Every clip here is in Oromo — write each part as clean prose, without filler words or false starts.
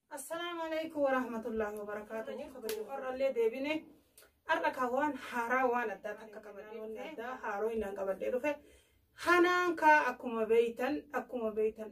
Assalaamu alaikum warahmatullahi wabarakaatuh. Har'allee deebine har'a kan waan haaraa waan addaa takka qabadhee wanni addaa haaroo innaan qabadhee dhufe. Hanaan kaa akkuma beeytan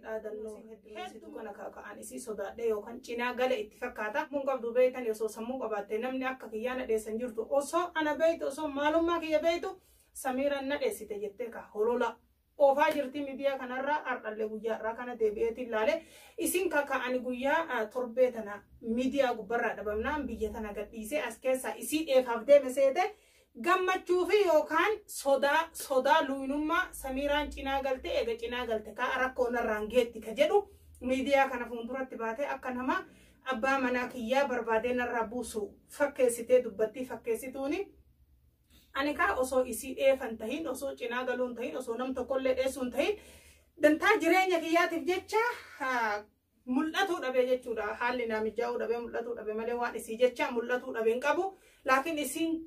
dhaadannoo hedduu kana ka'an isii sodaadhee yookaan cinaa gale itti fakkaata. Sammuun qabdu beeytan, osoo sammuu qabaatte namni akka kiyyaa na dheessan jirtu. Osoo ana beeytu, osoo maalummaa kiyya beeytu, Samiiraan na dheessite jettee ka holola oofaa jirti miidiyaa kanarraa. Har'allee guyyaa irraa kana deebi'eetiin ilaale. Isin kaka'ani guyyaa torbee tana miidiyaa gubbarraa dhabamnaan biyya tana gadhiisee as keessaa isii dheefaaf deeme seete gammachuu fi yookaan sodaa luynummaa Samiiraan cinaa galte, eega cinaa galte kaa rakkoo narraan geetti ka jedhu miidiyaa kana fuulduratti baatee akka nama abbaa manaa kiyyaa barbaadee narraa buusu fakkeessitee dubbattii fakkeessituuni. Ani kaa osoo isii dheefan tahin, osoo cinaa galuun tahin, osoo nam tokkollee dheessuun tahin, dantaa jireenya kiyyaatiif jecha mul'atuu dhabee jechuudha. Haalli naa mijaa'uu dhabee mul'atuu dhabe malee waan isii jecha mul'atuu dhabe hin qabu. Laakiin isiin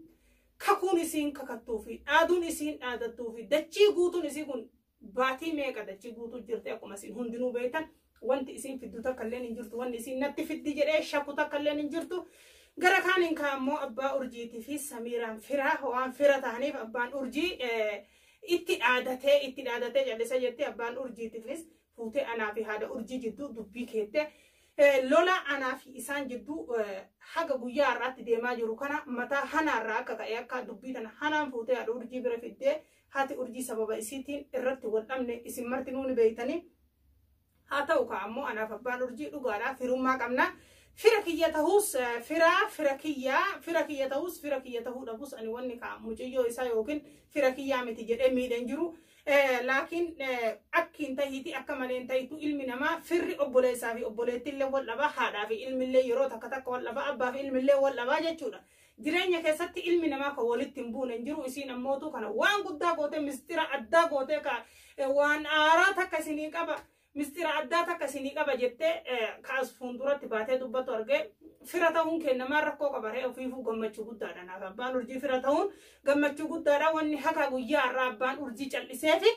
kakuun isiin kakattuu fi dhaaduun isiin dhaadattuu fi dachii guutuun isii kun baatii meeqa dachii guutuu jirti, akkuma isiin hundinuu beektan, wanti isiin fiddu takka illee hin jirtu, wanni isiin natti fiddi jedhee shakku takka illee hin jirtu. Gara kaaniin kaa ammoo abbaa urjiitii fi Samiiraan fira waan fira ta'aniif abbaan urjii itti dhaadatee callisa jetti. Abbaan urjiitiifis fuutee anaa fi haadha urjii jidduu dubbii keette, lola anaa fi isaan jidduu haga guyyaa har'aatti deemaa jiru kana mataa hanaarraa akka ka'e, akka dubbii tana hanaan fuutee haadha urjii bira fiddee, haati urjii sababa isiitiin irratti wal dhabne isin martinuu ni beeytanii. Haa ta'u ka ammoo anaaf abbaan urjii dhugaadhaa firummaa qabna. Fira kiyya ta'us, fira kiyya ta'us, fira kiyya ta'uu dhabus, ani wanni ka muciyyoo isaa yookiin fira kiyyaa miti jedhee miidhan jiru. Laakiin akkiin tahiiti akka malee hin tahitu. Ilmi namaa firri obboleessaa fi obboleettiillee wal dhabaa, haadhaa fi ilmillee yeroo takka takka wal dhabaa, abbaa fi ilmillee wal dhabaa jechuudha. Jireenya keessatti ilmi namaa kan walitti hin buune hin jiru. Isiin ammootu kana waan guddaa gootee, mistira addaa gootee, ka waan aaraa takka isinii qaba, mistira addaa takka isinii qaba jettee kaas fuulduratti baatee dubbatu argee, fira ta'uun kennamaan rakkoo qaba ree? Ofiifuu gammachuu guddaadha. Naaf abbaan urjii fira ta'uun gammachuu guddaadha. Wanni haqa guyyaa irraa abbaan urjii calliseefi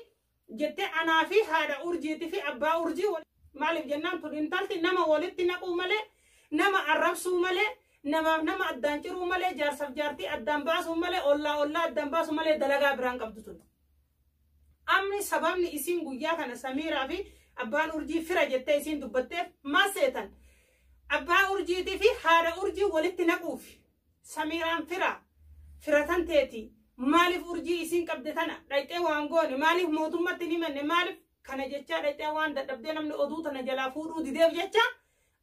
jettee anaa fi haadha urjiitii fi abbaa urjii maaliif jennaan, tun intalti nama walitti naquu malee, nama arrabsuu malee, namaaf nama addaan ciruu malee, jaarsaaf jaartii addaan baasuu malee, ollaa ollaa addaan baasuu malee dalagaa biraan qabdu tun. Amni sababni isiin guyyaa kana Samiiraa fi abbaan urjii fira jettee isiin dubbatteef maal seetan? Abbaa urjiitii fi haadha urjii walitti naquuf Samiiraan fira firatan teeti. Maaliif urjii isiin qabde tana dhayxee waan goone, maaliif mootummatti hin himanne, maaliif kana jechaa dhayxee waan dadhabdee namni oduu tana jalaa fuudhuu dideef jecha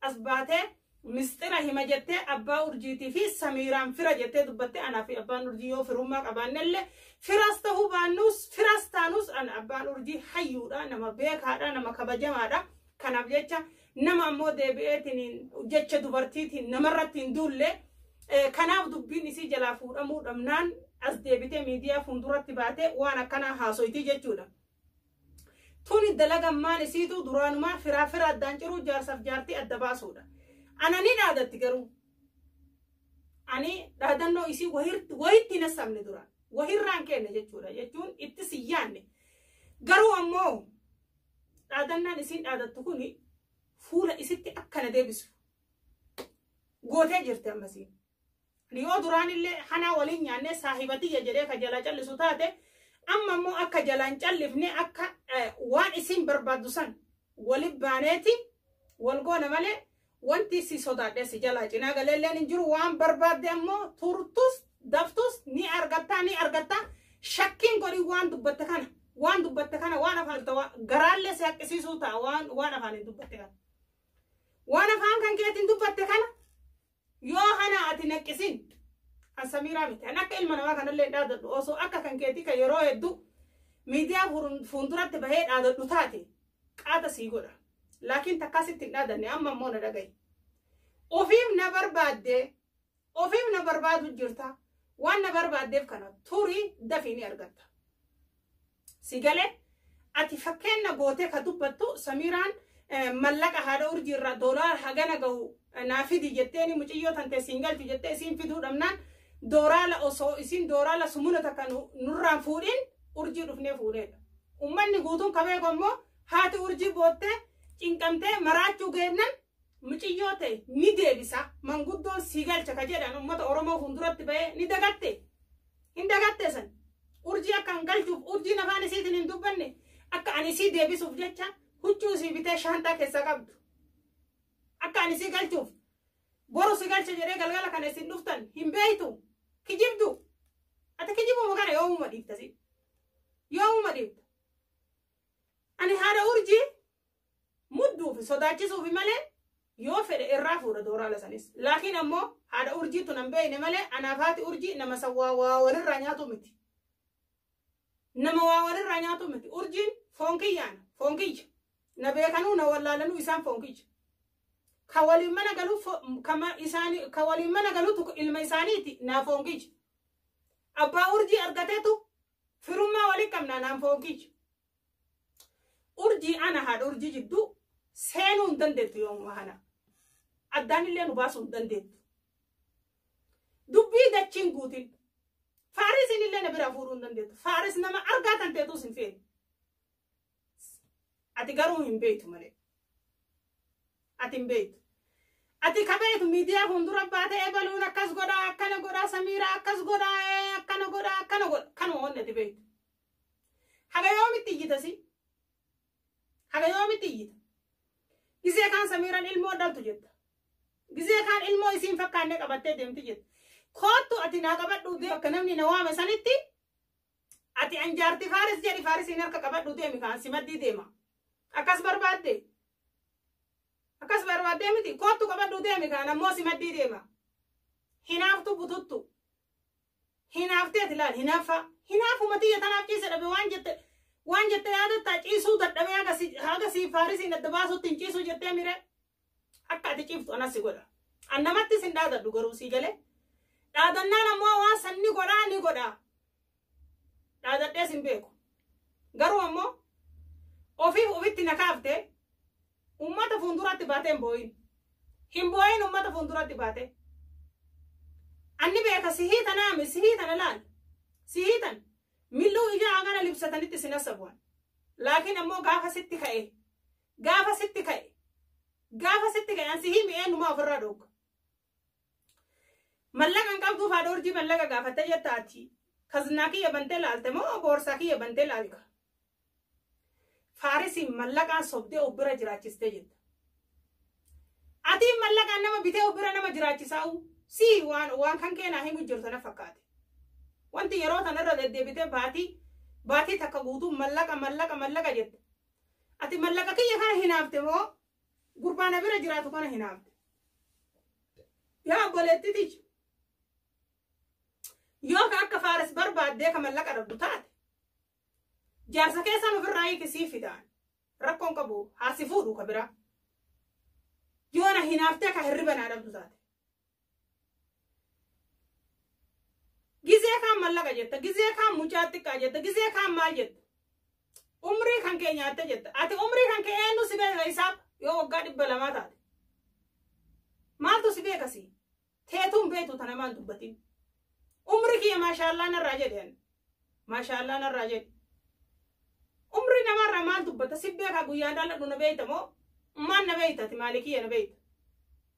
as baatee mistira hima jettee abbaa urjiitii fi Samiiraan fira jettee dubbattee. Anaa fi abbaan urjii yoo firummaa qabaannellee, firas ta'uu baannus, firas taanus, ana abbaan urjii hayyuudha, nama beekaadha, nama kabajamaadha. Kanaaf jecha nama ammoo deebi'eetiin jecha dubartiitiin namarratti hin duulle. Kanaaf dubbiin isii jalaa fuudhamuu dhabnaan as deebitee miidiyaa fuulduratti baatee waan akkanaa haasoyti jechuudha. Tuni dalagammaan isiitu duraanumaa firaa fira addaan ciruu, jaarsaaf jaartii adda baasuudha. Ana ni dhaadatti garuu. Ani dhaadannoo isii wahitti hin hassabne dura. Wahirraan kenne jechuudha, jechuun itti siyyaanne. Garuu ammoo dhaadannaan isiin dhaadattu kuni fuula isitti akkana deebisu gootee jirti ammasiin. Yoo duraanillee hanaa waliin nyaannee saahibatiyya jedhee ka jala callisu taate, amma immoo akka jalaan callifne, akka waan isiin barbaaddu san wali baaneeti wal goona malee, wanti si sodaadhe si jalaa cinaa galeelleen hin jiru. Waan barbaadde ammoo turtus daftus ni argattaa, ni argattaa. Shakkiin godhin. Waan dubbatte kana waan afaan garaallee si haqqisiisuu ta'a. Waan afaan hin dubbatte kana, waan afaan kan keetiin dubbatte kana yoo hana ati naqqisin, an Samiiraa miti, an akka ilma namaa kanallee dhaadadhu. Osoo akka kan keetii kan yeroo hedduu miidiyaa fuulduratti bahee dhaadadhu taate qaata sii godha. Laakiin takkaa sitti hin dhaadanne. Amma immoo na dhagayi. Ofiif na barbaadde, ofiif na barbaadu jirta. Waan na barbaaddeef kana turii dafii ni argatta. Si galee? Ati fakkeenna gootee ka dubbattu Samiiraan mallaqa haadha urjii irraa doolaara hagana gahu naa fidi jetteeni, muciyyoo tante siin galchu jettee isiin fiduu dhabnaan, dooraala osoo isiin dooraala sumuna takka nurraan fuudhin urjii dhufnee fuudheedha. Ummanni guutuun ka beeku ammoo haati urjii boottee cinqamtee maraachuu geennan Muciyyoo ta'e ni deebisa manguddoon sii galcha ka jedhan uummata Oromoo fuulduratti ba'ee ni dagatte. Hin dagatte san. Urjii akka hin galchuuf urjiin afaan isiitiin hin dubbanne akka ani isii deebisuuf jecha huccuu isii bitee shaantaa keessa qabdu. Akka ani isii galchuuf boru si galcha jedhee galgala kana isin dhuftan hin beeytu. Kijibdu. Ati kijibuma kana yoomuma dhiifta si. Yoomuma dhiifta. Ani haadha urjii mudduufi sodaachisuufi malee yoo fedhe irraa fuudha dooraala sanis. Laakiin ammoo haadha urjiitu nan beeyne malee anaaf haati urjii nama san waa walirraa nyaatu miti. Nama waa walirraa nyaatu miti. Urjiin foon kiyyaana foon kiyya. Na beekanuu na wallaalanuu isaan foon kiyya. Ka waliin mana galuu ka waliin mana galuutu ilma isaaniiti naa foon kiyya. Abbaa urjii argateetu firummaa walii qabnaa naan foon kiyya. Urjii ana haadha urjii jidduu seenuu hin dandeettu yoomuma kana. Addaan illee nu baasuu hin dandeettu. Dubbii dachiin guutin. Faarisiin illee na bira fuudhuu hin dandeettu. Faaris nama argaa kan ta'etus hin feene. Ati garuu hin beektu malee. Ati hin beektu. Ati ka beektu miidiyaa fuuldura baatee ebaluun akkas godhaa akkana godhaa Samiiraa akkas godhaa akkana godhaa akkana godha kanuma wanni ati beektu. Haga yoomitti iyyitasi? Haga yoomitti iyyita? Gizee kaan Samiiraan ilmoo dhaltu jetta. Gizee kaan ilmoo isiin fakkaannee qabattee deemti jetta. Koottu ati naa qabadhuu deemi akka namni na waame sanitti ati anjaarti Faaris jedhi Faarisiin harka qabadhuu deemi kaan simaddii deema. Akkas barbaadde. Akkas barbaaddee miti koottu qabadhuu deemi kaan ammoo simaddii deema. Hinaaftu bututtu. Hinaafteeti laal hinaaffaa. Hinaafuma tiyya tanaaf ciise dhabe waan jette yaadattaa ciisuu dadhabee haga si Faarisiin adda baasuutti hin ciisuu jettee mire akka ati ciiftu anas si godha. An namatti sin dhaadadhu garuu sii galee. Dhaadannaan ammoo waan san ni godhaa ni godhaa. Dhaadadhees hin beeku. Garuu ammoo ofiif ofitti na kaaftee uummata fuulduratti baatee hin boo'in. Hin boo'in uummata fuulduratti baatee. Anni beeka sihii tanaami sihii tana laal. Sihii tan milluu ijaa hagana libsatanitti sin asabu'an. Laakiin ammoo gaafa sitti ka'e gaafa sitti ka'e gaafa sitti ka'e an sihii mi'ee numaa ofirraa dhoogga. Mallaqa hin qabduuf haadha urjii mallaqa gaafattee jettaati. Kaznaa kiyya bantee laalte moo boorsaa kiyya bantee laalta? Faarisiin mallaqaan sobdee of bira jiraachistee jetta. Atiin mallaqaan nama bitee of bira nama jiraachisaa'u si waan kan keenaa himu jirtu na fakkaate. Wanti yeroo tanarra deddeebitee baatii takka guutuu mallaqa mallaqa mallaqa jette. Ati mallaqa kiyya kana hinaafte moo gurbaana bira jiraatu kana hinaafte? Yaa obboleettitichi. Yoo ka akka Faaris barbaaddee ka mallaqa dhabdu taate jaarsa keessaan ofirraa hiiki sii fidaan rakkoon qabu haa si fuudhu ka biraa. Yoo na hinaaftee ka hirriba naa dhabdu taate. Gizee kaan mallaqa jetta, gizee kaan mucaa xiqqaa jetta, gizee kaan maal jetta. Umrii kan kee nyaatte jetta. Ati umrii kan kee eenyu si beeka isaaf yoo waggaa 200 taate. Maaltu si beeka si? Teetuun beektu tana maal dubbatin? Umri kiyya maashaallaa narraa jedhe. Maashaallaa narraa jedhe. Umri namarraa maal dubbata? Si beekaa guyyaan dhaladhu na beeyta moo? Maal na beeyta ati maali kiyya na beeyta?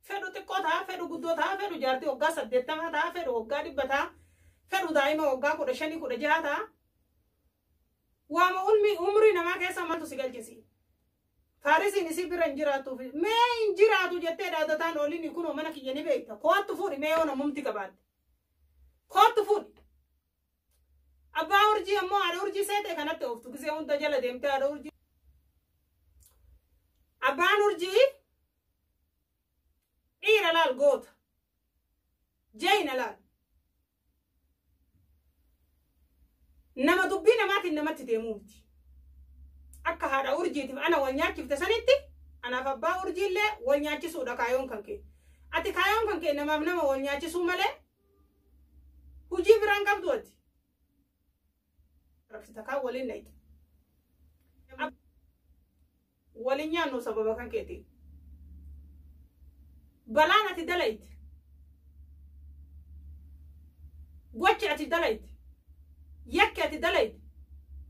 Fedhu xiqqoo ta'a, fedhu guddoo ta'a, fedhu jaartii waggaa 80 ta'a, fedhu waggaa 100 ta'a, fedhu daa'ima waggaa 15 16 ta'a. Waama umrii namaa keessa maaltu si galchisi? Faarisiin isii bira hin jiraatuuf mee hin jiraatu jettee dhaadataan oliin kunoo mana kiyya ni beekta. Koottu fuudhi mee yoo namumti qabaatte. Koottu fuudhi. Abbaa urjii ammoo haadha urjii seetee kanatti ooftu gisee hunda jala deemtee haadha urjii. Abbaan urjii dhiira laal goota. Jayina laal. Nama dubbii namaatiin namatti deemuu miti. Akka haadha urjiitiif ana wal nyaachifte sanitti anaaf abbaa urjiillee wal nyaachisuudha kaayoon kan kee. Ati kaayoon kan kee namaaf nama wal nyaachisuu malee hojii biraan qabdu ati. Rabsita kaan waliin naqxe. Waliin nyaannu sababa kan keetiin. Balaan ati dalayte. Gochi ati dalayte. Yakki ati dalayte.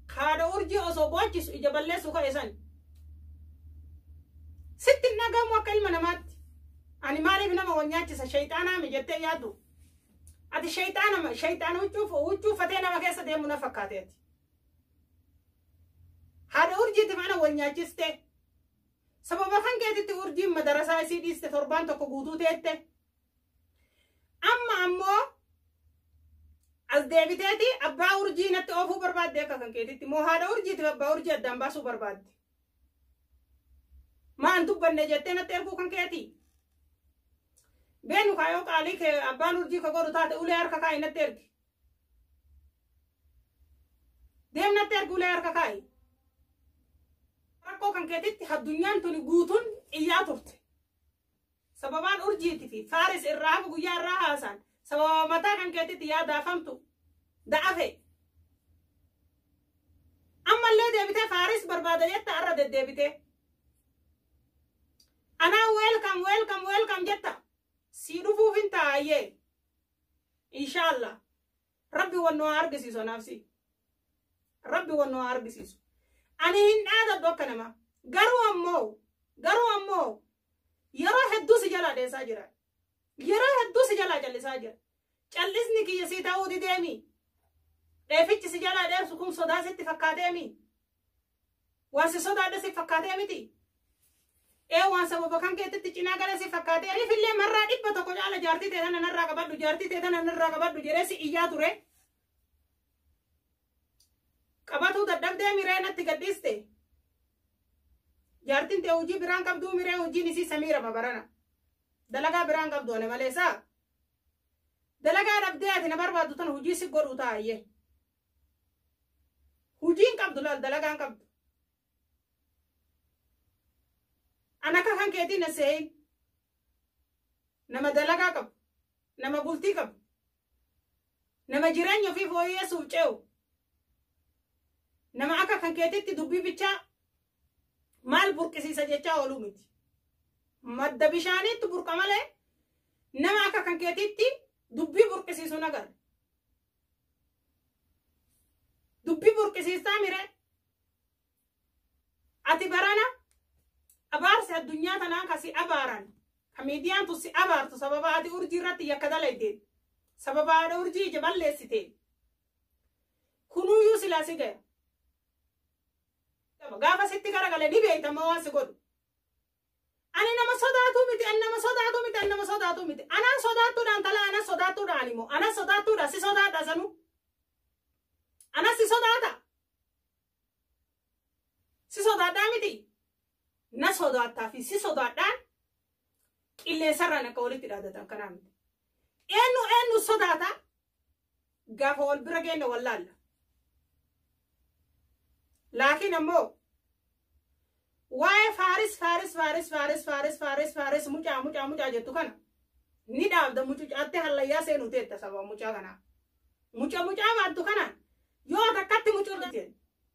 Haadha urjii osoo boochisu ija balleessu ka'e san. Sitti hin dhagahamu akka ilma namaatti. Ani maaliif nama wal nyaachisa shayxaanaa mi jettee yaaddu? Ati shayxaana shayxaana huccuu uffatee nama keessa deemu na fakkaateeti. Haadha urjiitiif ana wal nyaachiste. Sababa kan keetitti urjiin madarasaa isii dhiiste torbaan tokko guutuu teette. Amma ammoo as deebiteeti abbaa urjii natti oofuu barbaadde akka kan keetitti moo haadha urjiitiif abbaa urjii addaan baasuu barbaadde. Maan dubbanne jettee natti erguu kan keeti. Beenu kaayoo qaalii kee abbaan urjii ka godhu taate ulee harka kaa'i natti ergi. Deem natti ergi ulee harka kaa'i. Rakkoo kan keetitti addunyaan tuni guutuun iyyaa turte. Sababaan urjiitii fi faaris irraa hafu guyyaa irraa haasaan sababa mataa kan keetitti yaa daafamtu da'afe. Ammallee deebitee faaris barbaada jetta arra deddeebitee. Anaa welcome welcome welcome jetta. Si dhufuuf hin taa'ayyee. Inshaallah. Rabbi wannoo argisiisu anaaf si. Rabbi wannoo argisiisu. Ani hin dhaadadhu akka namaa. Garuu ammoo yeroo hedduu si jalaa dheessaa jira. Yeroo hedduu si jalaa callisaa jira. Callisni kiyya sii ta'uu dideemi. Dheefichi si jalaa dheessu kun sodaa sitti fakkaateemi. Waan si sodaadhe si fakkaatee miti. Ee waan sababa kan keetitti cinaa galee si fakkaatee riifillee marraa 100 caala jaartii ta'e tana narraa qabadhu jaartii ta'e tana narraa qabadhu jedhee si iyyaa ture. Qabatuu dadhabdee miree natti gadhiiste. Jaartiin ta'e hojii biraan qabduu miree hojiin isii samiira babarana. Dalagaa biraan qabdu ana maleessaa. Dalagaa dhabdee ati na barbaaddu tana hojii si godhu taa'ayyee. Hojiin qabdu laal dalagaan qabdu. Ana akka kan keetiin na seeyin. Nama dalagaa qabu. Nama bultii qabu. Nama jireenya ofii fooyyessuuf ce'u. Nama akka kan keetitti dubbii bichaa maal burqisiisa jechaa ooluu miti. Madda bishaaniitti burqa malee nama akka kan keetitti dubbii burqisiisu nagarra. Dubbii burqisiisaa mire. Ati barana abaarsi addunyaa tanaa ka si abaaran ka miidiyaan tu si abaartu sababa ati urjii irratti yakka dalaydeen sababa haadha urjii ija balleessiteen kunuyyuu silaa si gaya. Gaafa sitti garagale ni beeytama waan si godhu. Ani nama sodaatuu miti, ani nama sodaatuu miti, ani nama sodaatuu miti. Anaan sodaattuudhaan tala ana sodaattuudhaan immoo ana sodaattuudha si sodaadha sanu. Ana si sodaata. Si sodaadhaa miti. Na sodaattaa fi si sodaadhaan qilleensarraan akka walitti dhaadatan kanaa miti. Eenyu eenyu sodaata gaafa wal bira geenne wallaalla. Laakiin ammoo waa'ee faaris faaris faaris faaris faaris faaris faaris mucaa mucaa mucaa jettu kana ni dhaabda mucucaattee hallayyaa seenuu teetta sababa mucaa kanaa. Mucaa mucaa baattu kanaan yoo takkatti mucurra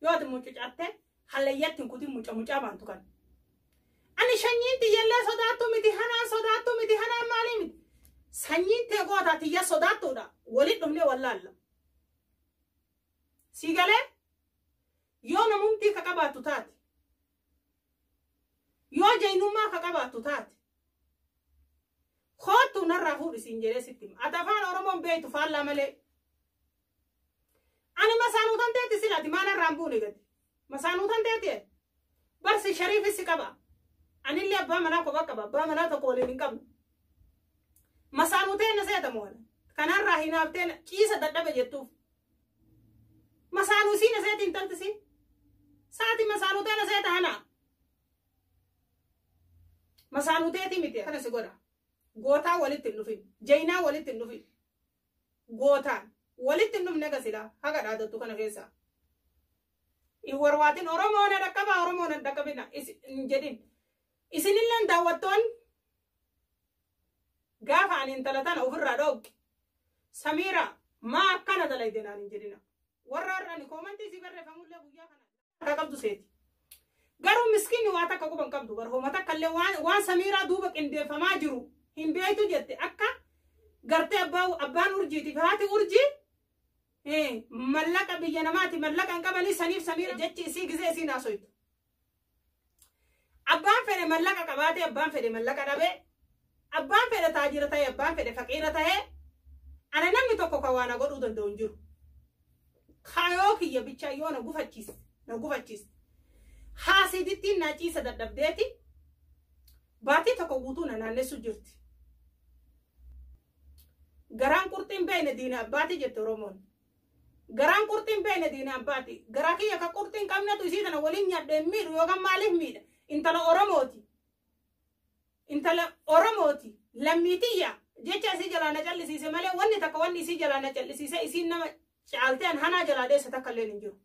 yoo ati mucucaattee hallayyaatti hin kutin mucaa mucaa baattu kana. Ani sanyiin tiyyallee sodaattu miti hanaan sodaattu miti hanaan maalii miti. Sanyiin tee gootaa tiyya sodaattuudha walit dhufnee wallaalla. Si galee yoo namumtii ka qabaattu taate yoo jaynummaa ka qabaattu taate koottu narraa fuudhi siin jedhee sitti hima. Ati afaan Oromoon beektu faallaa malee. Ani masaanuu tan teetti silaati maa narraa hin buune gadi. Masaanuu tan teetti barsi shariifis si qaba. Anillee abbaa manaa kophaa qaba. Abbaa manaa tokko waliin hin qabnu. Masaanuu ta'e na seetamu wala. Kanarraa hinaaftee ciisa dadhabe jettuuf. Masaanuu sii na seeti intalti sii. Saati masaanuu ta'e na seeta hanaa. Masaanuu ta'eeti miti kana si godha. Gootaa walitti hin dhufin. Jaynaa walitti hin dhufin. Gootaan walitti hin dhufne gasilaa haga dhaadattu kana keessaa. Hin warwaatin Oromoo na dhaqqaba Oromoo na dhaqqabina hin jedhin. Isinilleen daawwattoonni gaafa ani intala tana ofirraa dhoogge Samiira maa akkana dalayde naan hin jedhina. Warra har'a ani koomantii si barreeffamullee guyyaa kana akka qabdu seeti. Garuu miskiinni waa takka quban qabdu barhooma takka illee waan Samiiraa duuba qindeeffamaa jiru hin beektu jette akka gartee abbaan urjiitiif haati urjii mallaqa biyya namaati mallaqa hin qabanii saniif Samiira jechi isii gizee isii naasoytu. Abbaan fedhe mallaqa qabaatee abbaan fedhe mallaqa dhabee Abbaan fedhe taajira ta'e, abbaan fedhe faqiira ta'e, ana namni tokko kan waa na godhuu danda'u hin jiru. Kaayoo kiyya bichaa yoo na gufachiiste na gufachiiste. Haasidittiin na ciisa dadhabdeeti baatii tokko guutuu na naannessu jirti. Garaan qurxiin beekne diina abbaati jette Oromoon. Garaan qurxiin beekne diina abbaati. Garaa kiyya ka qurxiin qabnetu isii tana waliin nyaadhee miidhu yookaan maaliif miidha? Intala Oromooti. Intala Oromooti. Lammiitiyya jecha isii jalaa na callisiise malee wanni takka wanni isii jalaa na callisiise isiin nama caaltee an hanaa jalaa dheessa takka illee hin jiru.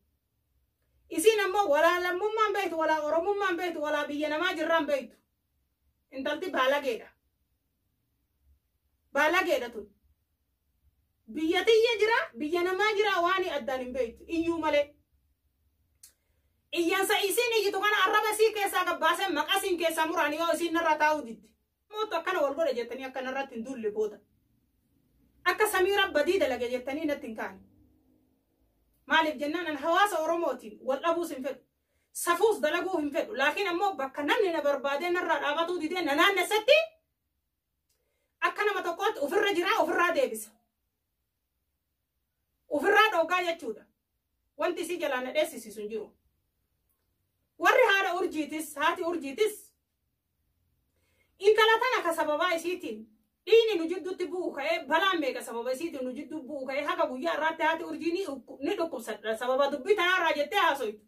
Isiin ammoo walaa lammummaan beektu, walaa Oromummaan beektu, walaa biyya namaa jirraan beektu. Intalti baalageedha. Baalageedha tun. Biyya tiyya jira, biyya namaa jira waan addaan hin beektu iyyuu malee. Iyyansa isiin iyyitu kana arraba isii keessaa gabbaasee maqaa isiin keessaa muraan yoo isiin narra taa'uu didde. Mootu akkana wal godhe jettanii akka narratti hin duulle booda. Akka Samiira badii dalage jettanii natti hin kaane. Maaliif jennaan an hawaasa Oromootiin wal dhabuus hin fedhu. Safuus dalaguu hin fedhu. Laakiin ammoo bakka namni na barbaadee narraa dhaabatuu didee na naannessetti akka nama tokkootti ofirra jiraa ofirraa deebisa. Ofirraa dhoogaa jechuudha. Wanti isii jalaa na dheessisiisu hin jiru. Warri haadha urjiitis haati urjiitis intala tana ka sababaa isiitiin dhiini nu jidduutti bu'u ka'ee balaan meeqa sababa isiitiin nu jidduu bu'u ka'ee haga guyyaa irraatti haati urjii ni dhukkubsadha sababa dubbii tanaarraa jettee haasoytu.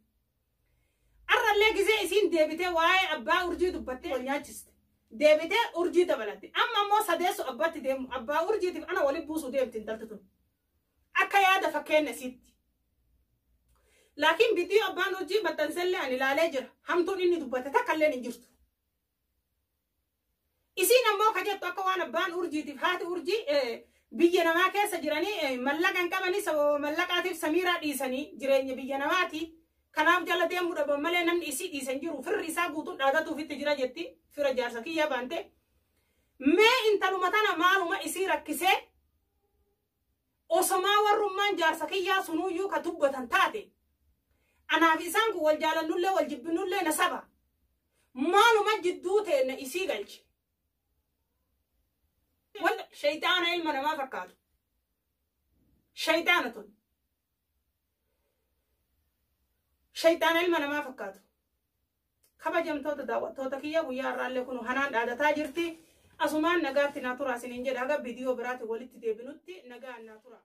Arrallee gizee isiin deebitee waa'ee abbaa urjii dubbattee wal nyaachiste. Deebitee urjii dabalatte. Amma ammoo sadeessu abbaatti deemu abbaa urjiitiif ana waliin buusuu deemti intalti tun. Akka yaada fakkeenya isiitti. Laakiin biddii abbaan urjii maxxansellee ani ilaalee jira. Hamtuun inni dubbate takka illee hin jirtu. Isiin ammoo ka jettu akka waan abbaan urjiitiif haati urjii biyya namaa keessa jiranii mallaqa hin qabanii sababa mallaqaatiif Samiiraa dhiisanii jireenya biyya namaati. Kanaaf jala deemuu dhaban malee namni isii dhiisan jiru firri isaa guutuun dhaadatuufitti jira jetti fira jaarsa kiyya baante. Mee intaluma tana maaluma isii rakkisee osomaa warrummaan jaarsa kiyyaa sunuyyuu ka dubbatan taate anaaf isaan kun wal jaalannullee wal jibbinullee na saba. Maaluma jidduu ta'e isii galche. Wal shayxaana ilma namaa fakkaatu. Shayxaana tun. Shayxaana ilma namaa fakkaatu. Kabajamtoota daawwattoota kiyya guyyaa har'aallee kun hanaan dhaadataa jirti. Asumaan nagaatti naa turaa isiniin jedha haga viidiyoo biraatti walitti deebinutti nagaan naa turaa.